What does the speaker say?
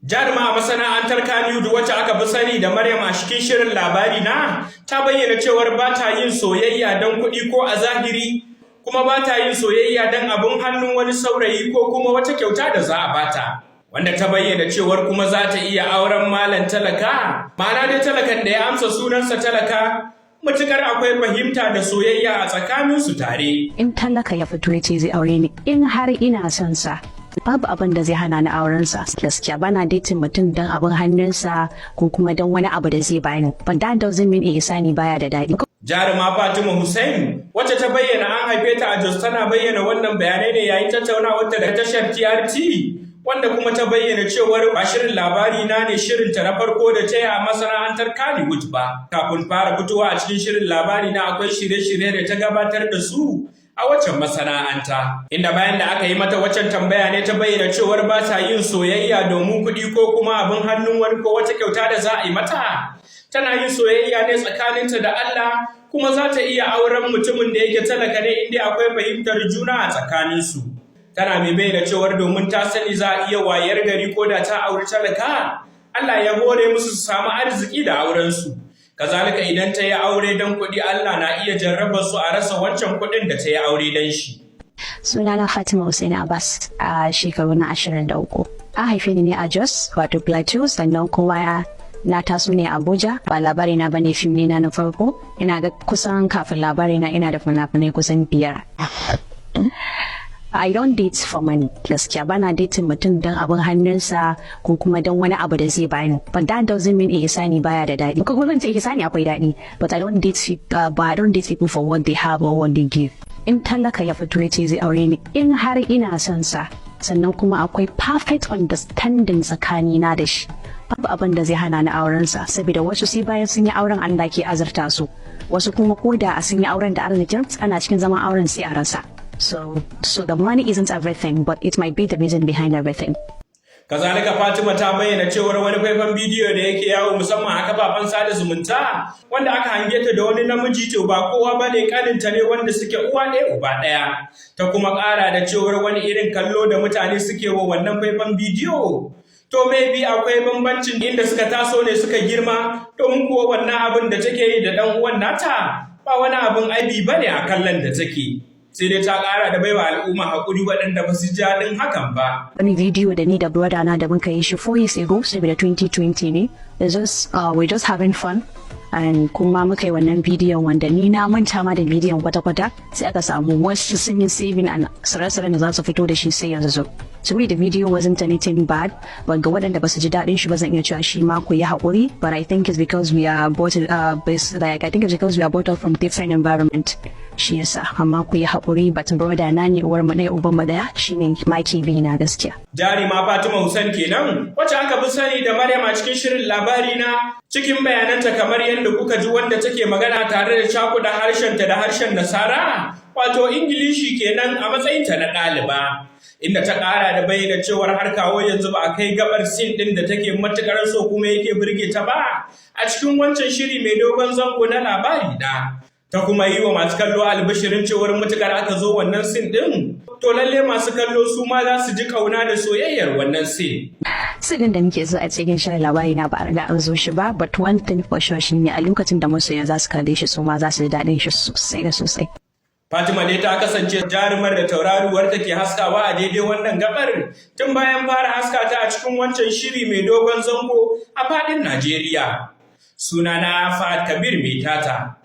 Jaruma a masana'antar Kannywood wacce aka fi sani da Maryam a cikin shirin Labari Na ta bayyana cewar ba ta yin soyayya don kuɗi ko a zahiri, kuma ba ta yin soyayya don abin hannun wani saurayi ko kuma wata kyauta da za a bata. Wanda ta bayyana cewar kuma za ta iya auren malam talaka, ma'ana dai talakan da ya amsa sunansa talaka, matukar akwai fahimta da soyayya a tsakaninsu tare. In talaka ya fito ya ce zai aure ni, in har ina son sa, babu abin da zai hana ni auren sa. Gaskiya bana dating mutum don abin hannunsa ko kuma don wani abu da zai bani, but that doesn't mean ihsani baya da daɗi. Jaruma Fatima Hussein, wacce ta bayyana an haife ta a Jos, tana bayyana wannan bayanai ne yayin tattaunawarta da tashar TRT, wanda kuma ta bayyana cewar ba shirin Labari Na ne shirinta na farko da ta yi a masana'antar Kannywood ba. Kafin fara fitowa a cikin shirin Labari Na, akwai shirye-shirye da ta gabatar da su a waccan masana'anta. Inda bayan da aka yi mata waccan tambaya ne ta bayyana cewar ba ta yin soyayya domin kuɗi ko kuma abin hannun wani ko wata kyauta da za a yi mata. Tana yin soyayya ne tsakaninta da Allah, kuma za ta iya auren mutumin da yake talaka ne inda akwai fahimtar juna a tsakaninsu. Tana mai bayyana cewar domin ta sani za a iya wayar gari ko da ta auri talaka, Allah ya hore musu su samu arziki da aurensu. Kazalika, idan ta yi aure don kuɗi, Allah na iya jarraba su a rasa wancan kuɗin da ta yi aure don shi. Sunana Fatima Hussein Abbas, a shekaru na 23. An haife ni ne a Jos, wato Plateau, sannan kuma na taso ne a Abuja. Ba Labari Na bane fim ne na farko. Ina ga kusan kafin Labari Na ina da fina-finai kusan biyar. I don't date for money. Gaskiya bana dating mutum don abin hannunsa ko kuma don wani abu da zai bani. But that doesn't mean ihsani baya da daɗi. Ko kuma zan ce ihsani akwai daɗi. But I don't date people for what they have or what they give. In talaka ya fito ya ce zai aure ni, in har ina son sa, sannan kuma akwai perfect understanding tsakanina da shi, babu abin da zai hana ni auren sa, saboda wasu sai bayan sun yi auren Allah ke azurta su, wasu kuma ko da sun yi auren da arzikin, ana cikin zaman auren sai a rasa. So the money isn't everything, but it might be the reason behind everything. Kazalika, Fatima ta bayyana cewar wani faifan bidiyo da yake yawo musamman a kafafen sada zumunta wanda aka hange ta da wani namiji, to ba kowa bane, kaninta ne wanda suke uwa ɗaya uba ɗaya. Ta kuma ƙara da cewar wani irin kallo da mutane suke wa wannan faifan bidiyo, to maybe akwai bambancin inda suka taso ne suka girma, domin kuwa wannan abin da take yi da ɗan uwan nata ba wani abin aibi bane a kallon da take. Sai dai ta ƙara da baiwa al'umma haƙuri waɗanda ba su ji daɗin hakan ba. Wani bidiyo da ni da brother na da muka yi shi 4 years ago, saboda 2020 ne. It's just, we're just having fun. And kuma muka yi wannan bidiyon wanda ni na manta ma da bidiyon kwata-kwata, sai aka samu wasu sun yi saving and sire-siren da za su fito da shi sai yanzu zo. To me, the video wasn't anything bad, but ga waɗanda ba su ji daɗin shi ba, zan iya cewa shi ma ku yi haƙuri. But I think it's because we are both, like, I think it's because we are both from different environment. Shi yasa, amma ku yi haƙuri, but brother na ne, uwar mu ɗaya uban mu ɗaya, shine maki bi na gaskiya. Jaruma Fatima Hussein kenan, wacce aka fi sani da Maryam a cikin shirin Labari Na, cikin bayananta kamar yadda kuka ji, wanda take magana tare da cakuɗa harshenta da harshen Nasara, wato Ingilishi kenan, a matsayinta na ɗaliba. Inda ta ƙara da bayyana cewar har kawo yanzu ba a kai gabar scene ɗin da take matuƙar so kuma yake burge ta ba a cikin wancan shiri mai dogon zango na Labari Na. Ta kuma yi wa masu kallo albishirin cewar mutukar aka zo wannan scene ɗin, to lalle masu kallo su ma za su ji ƙauna da soyayyar wannan scene. Scene da muke so a cikin shirin Labari Na ba a riga an zo shi ba, but one thing for sure shine a lokacin da masoya za su kalle shi, su ma za su ji daɗin shi sosai da sosai. Fatima dai ta kasance jarumar da tauraruwar take haskawa a daidai wannan gabar tun bayan fara haska ta a cikin wancan shiri mai dogon zango a fadin Najeriya. Sunana Fahad Kabir Mai Tata.